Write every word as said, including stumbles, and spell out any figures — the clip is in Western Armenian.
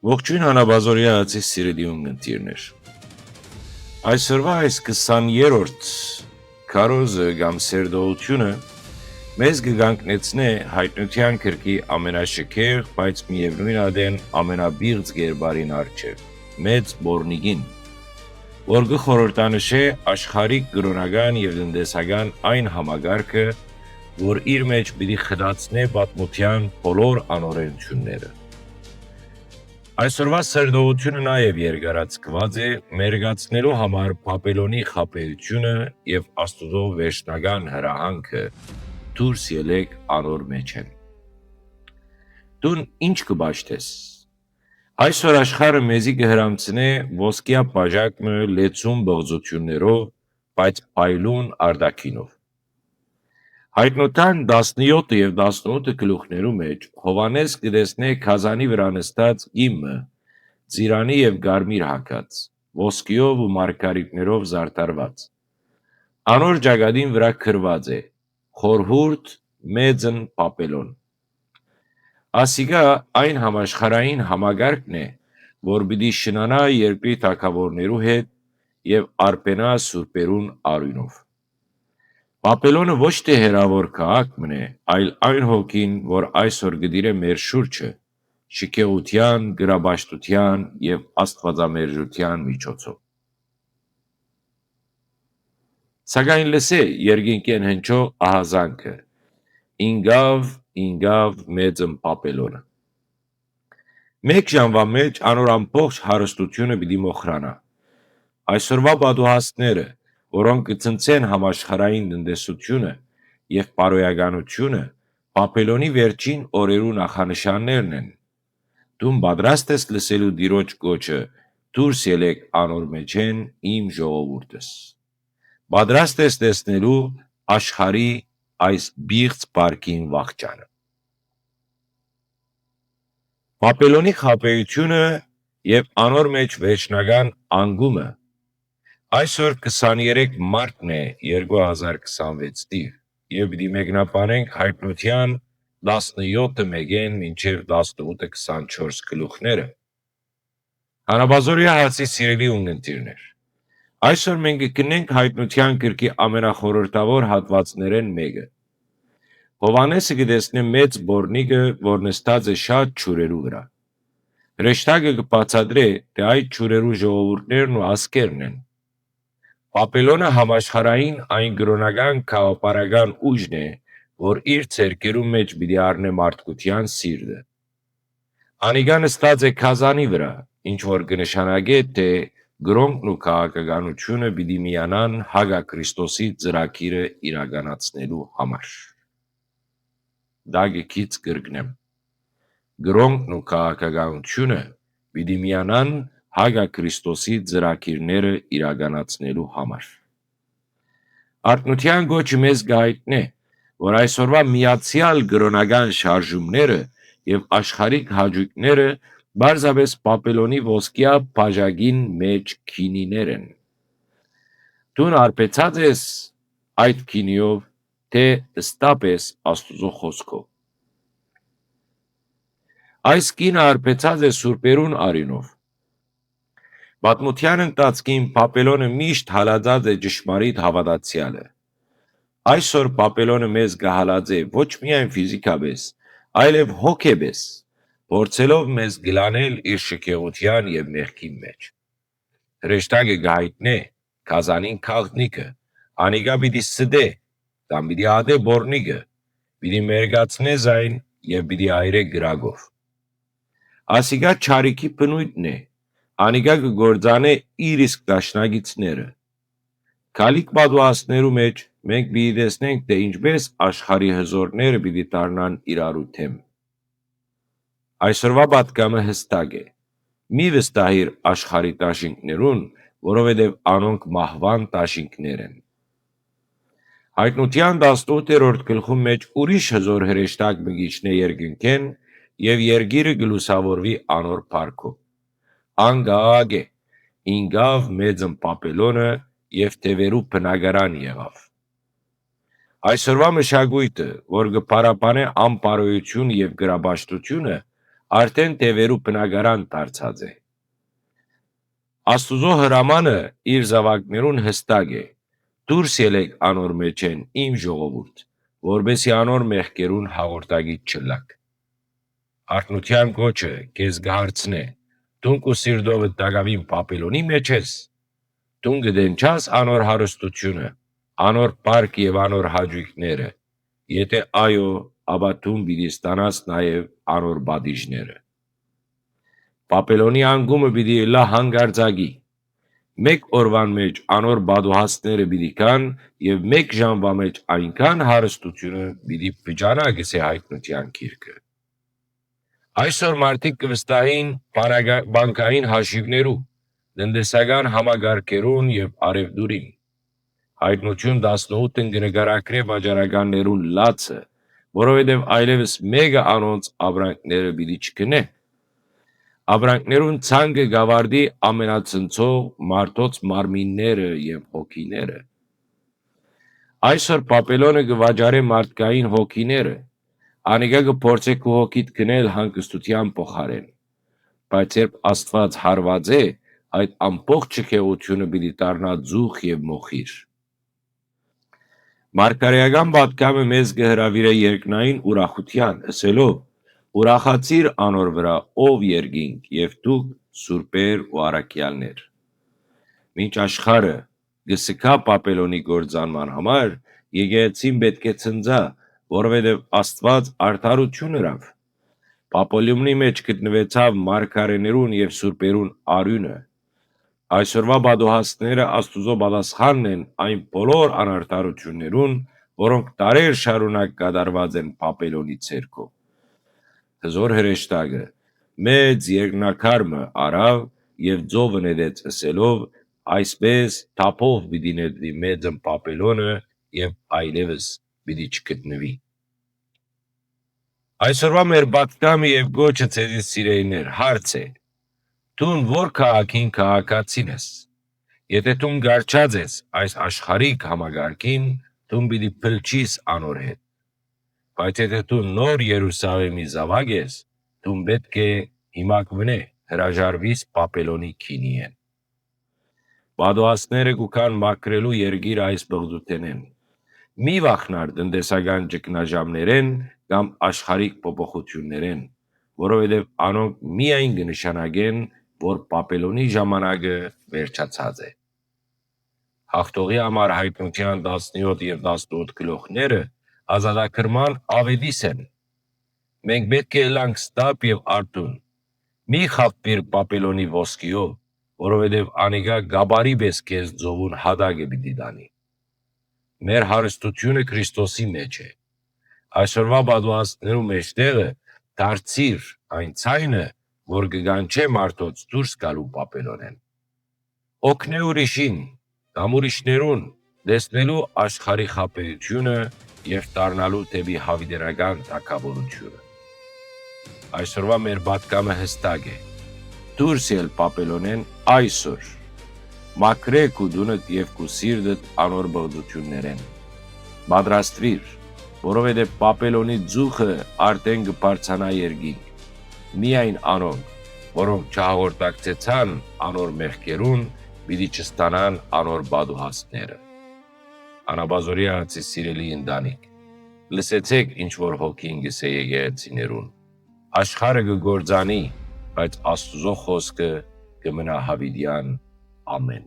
Ողջոյն, Հանապազօրեայ Հացի սիրելի ունգընտիրներ։ Այսօրվա այս քսաներորդ քարոզը կամ սերտողութիւնը մեզ կը կանգնեցնէ յայտնութեան գրքի ամենաշքեղ, բայց միեւնոյն ատեն ամենապիղծ կերպարին առջեւ, մեծ պոռնիկին, որ կը խորհրդանշէ աշխարհիկ կրօնական եւ տնտեսական այն համակարգը, որ իր մէջ պիտի խտացնէ պատմութեան բոլոր անօրենութիւնները։ Այսօրվա սերտողութիւնը նաեւ երկարաձգուած է մերկացնելու համար Բաբելոնի խաբեութիւնը եւ Աստուծոյ վերջնական հրահանգը. «Դուրս ելէք անոր մէջէն»։ Դուն ի՞նչ կը պաշտես։ Այսօր աշխարհը մեզի կը հրամցնէ ոսկեայ բաժակ մը լեցուն բղծութիւններով, բայց փայլուն արտաքինով։ Յայտնութեան տասնեօթ եւ տասնութ գլուխներու մէջ Յովհաննէս կը տեսնէ գազանի վրայ նստած կին մը, ծիրանի եւ կարմիր հագած, ոսկիով ու մարգարիտներով զարդարուած։ Անոր ճակատին վրայ գրուած է. «Խորհուրդ, մեծն Պապելոն»։ Ասիկա այն համաշխարհային համակարգն է, որ պիտի շնանայ երկրի թագաւորներու հետ եւ արբենայ սուրբերուն արիւնով։ Պապելոնը ոչ թէ հեռաւոր քաղաք մըն է, այլ այն հոգին, որ այսօր կը տիրէ մեր շուրջը, շքեղութեան, գրապաշտութեան եւ աստուածամերժութեան միջոցով։ Սակայն լսէ երկնքէն հնչող ահազանգը. «Ինկաւ, ինկաւ մեծն Պապելոնը»։ Մէկ ժամուան մէջ անոր ամբողջ հարստութիւնը պիտի մոխրանայ։ Այսօրուայ պատուհաստները, որոնք կը ցնցեն համաշխարհային տնտեսութիւնը եւ բարոյականութիւնը, Պապելոնի վերջին օրերու նախանշաններն են։ Դուն պատրաստ ես լսելու Տիրոջ կոչը. «Դուրս ելէք անոր մէջէն, իմ ժողովուրդս»։ Պատրաստ ես տեսնելու աշխարհի այս պիղծ պարկին վախճանը։ Պապելոնի խաբեութիւնը եւ անոր մէջ վերջնական անկումը այսօր քսաներեք մարտն է երկու հազար քսանվեց թիւ, եւ պիտի մեկնաբանենք Յայտնութեան տասնեօթը մէկէն մինչեւ տասնութը քսանչորս գլուխները։ Հանապազօրեայ Հացի սիրելի ունգընտիրներ, այսօր մենք կը քննենք Յայտնութեան գրքի ամենախորհրդաւոր հատուածներէն մէկը։ Յովհաննէսը կը տեսնէ մեծ պոռնիկը, որ նստած է շատ ջուրերու վրայ։ Հրեշտակը կը բացատրէ թէ այդ ջուրերու ժողովուրդներն ու ազգերն են։ Պապելոնը համաշխարհային այն կրօնական գաղափարական ուժն է, որ իր ձեռքերու մէջ պիտի առնէ մարդկութեան սիրտը։ Անիկա նստած է գազանի վրայ, ինչ որ կը նշանակէ թէ կրօնքն ու քաղաքականութիւնը պիտի միանան հակա Քրիստոսի ծրագիրը իրականացնելու համար։ Տակը քիչ կրկնեմ. կրօնքն ու քաղաքականութիւնը պիտի միանան հակա Քրիստոսի ծրագիրները իրականացնելու համար։ Յայտնութեան կոչը մեզ կը յայտնէ, որ այսօրուայ միացեալ կրօնական շարժումները եւ աշխարհիկ հաճոյքները պարզապէս Պապելոնի ոսկեայ բաժակին մէջ գինիներ են։ Դուն արբեցած ես այդ գինիով, թէ ստապ ես Աստուծոյ խօսքով։ Այս գինը արբեցած է սուրբերուն արիւնով։ Պատմութեան ընթացքին Պապելոնը միշտ հալածած է ճշմարիտ հաւատացեալը։ Այսօր Պապելոնը մեզ կը հալածէ ոչ միայն ֆիզիքապէս, այլեւ հոգեպէս, փորձելով մեզ գլանել իր շքեղութեան եւ մեղքին մէջ։ Հրեշտակը կը յայտնէ գազանին գաղտնիքը, անիկա պիտի ստէ կամ պիտի ատէ պոռնիկը, պիտի մերկացնէ զայն եւ պիտի այրէ կրակով։ Ասիկա չարիքի բնոյթն է, անիկա կը կործանէ իր իսկ դաշնակիցները։ Գալիք պատուհաստներու մէջ մենք պիտի տեսնենք թէ ինչպէս աշխարհի հզօրները պիտի դառնան իրարու դէմ։ Այսօրուայ պատգամը յստակ է. մի վստահիր աշխարհի դաշինքներուն, որովհետեւ անոնք մահուան դաշինքներ են։ Յայտնութեան տասնութերորդ գլխուն մէջ ուրիշ հզօր հրեշտակ մը կ'իջնէ երկնքէն եւ երկիրը կը լուսաւորուի անոր փառքով։ Ան կ'աղաղակէ. «Ինկաւ մեծն Պապելոնը եւ թեւերու բնակարան եղաւ»։ Այսօրուայ մշակոյթը, որ կը փառաբանէ անբարոյութիւն եւ կրապաշտութիւնը, արդէն դեւերու բնակարան դարձած է։ Աստուծոյ հրամանը իր զաւակներուն յստակ է. «Դուրս ելէք անոր մէջէն, իմ ժողովուրդ, որպէս զի անոր մեղքերուն հաղորդակից չըլլաք»։ Արթնութեան կոչը քեզ կը հարցնէ. դուն քու սիրտովդ տակաւին Բաբելոնի մէջ ես։ Դուն կը տենչա՞ս անոր հարստութիւնը, անոր փառք եւ անոր հաճոյքները։ Եթէ այո, ապա դուն պիտի ստանաս նաեւ անոր պատիժները։ Բաբելոնի անկումը պիտի ըլլայ հանկարծակի։ Մէկ օրուան մէջ անոր պատուհասները պիտի գան եւ մէկ ժամուայ մէջ այնքան հարստութիւնը պիտի փճանայ, կ'ըսէ Յայտնութեան գիրքը։ Այսօր մարդիկ կը վստահին բանակա-, բանկային հաշիւներու, տնտեսական համակարգերուն եւ առեւտուրին։ Յայտնութիւն տասնութ կը նկարագրէ վաճառականներուն լացը, որովհետեւ այլեւս մէկը անոնց ապրանքները պիտի չգնէ։ Ապրանքներուն ցանկը կ'աւարտի ամենացնցող մարդոց մարմինները եւ հոգիները։ Այսօր Բաբելոնը կը վաճառէ մարդկային հոգիները, անիկա կը փորձէ քու հոգիդ գնել հանգստութեան փոխարէն։ Բայց երբ Աստուած հարուած է, այդ ամբողջ չքեղութիւնը պիտի դառնայ ձուխ եւ մոխիր։ Մարգարէական պատգամը մեզ կը հրաւիրէ երկնային ուրախութեան, ըսելով. «Ուրախացիր անոր վրայ, ով երկինք, եւ դուք սուրբեր ու առաքեալներ»։ Մինչ աշխարհը կը սկայ Բաբելոնի կործանման համար, եկեղեցին պէտք է ցնծայ, որովհետեւ Աստուած արդարութիւն ըրաւ։ Բաբելոնի մէջ գտնուեցաւ մարգարէներուն եւ սուրբերուն արիւնը։ Այսօրուայ պատուհասները Աստուծոյ պատասխանն են այն բոլոր անարդարութիւններուն, որոնք դարեր շարունակ կատարուած են Բաբելոնի ձեռքով։ Հզօր հրեշտակը, մեծ երկնակար մը առաւ եւ ծովը նետեց, ըսելով. «Այսպէս թափով պիտի նետուի մեծն Բաբելոնը եւ այլեւս պիտի չգտնուի»։ Այսօրուայ մեր պատգամը եւ կոչը, ձեզի սիրելիներ, հարց է. դուն ո՞ր քաղաքին քաղաքացին ես։ Եթէ դուն կառչած ես այս աշխարհիկ համակարգին, դուն պիտի փլչիս անոր հետ։ Բայց եթէ դու Նոր Երուսաղէմի զաւակ ես, դուն պէտք է հիմակվնէ հրաժարուիս Բաբելոնի գինիէն։ Պատուհասները կու գան մաքրելու երկիր այս պղծութենէն։ Մի վախնար տնտեսական ճգնաժամներէն կամ աշխարհիկ փոփոխութիւններէն, որովհետեւ անոնք միայն կը նշանակեն, որ Բաբելոնի ժամանակը վերջացած է։ Հաղթողի համար Յայտնութեան տասնեօթ եւ տասնութ գլուխները ազատագրման աւետիս են։ Մենք պէտք է ըլլանք ստապ եւ արթուն։ Մի խաբուիր Բաբելոնի ոսկիով, որովհետեւ անիկա կապարի պէս քեզ ծովուն յատակը պիտի տանի։ Մեր հարստութիւնը Քրիստոսի մէջ է։ Այսօրուայ պատուհասներու մէջտեղը դարձիր այն ձայնը, որ կը կանչէ մարդոց դուրս գալու Բաբելոնէն։ Օգնէ ուրիշին կամ ուրիշներուն տեսնելու աշխարհի խաբեութիւնը եւ դառնալու դէպի յաւիտենական թագաւորութիւնը։ Այսօրուայ մեր պատգամը յստակ է. դուրս ել Պապելոնէն այսօր։ Մաքրէ քու տունդ եւ քու սիրտդ անոր պղծութիւններէն։ Պատրաստուիր, որովհետեւ Պապելոնի ծուխը արդէն կը բարձրանայ երկինք։ Միայն անոնք, որոնք չհաղորդակցեցան անոր մեղքերուն, պիտի չստանան անոր պատուհասները։ Անապազօրեայ ացի սիրելի ընտանիք, լսեցէք ինչ որ հոգին կ'ըսէ եկեղեցիներուն։ Աշխարհը կը կործանի, բայց Աստուծոյ խօսքը կը մնայ յաւիտեան ամէն։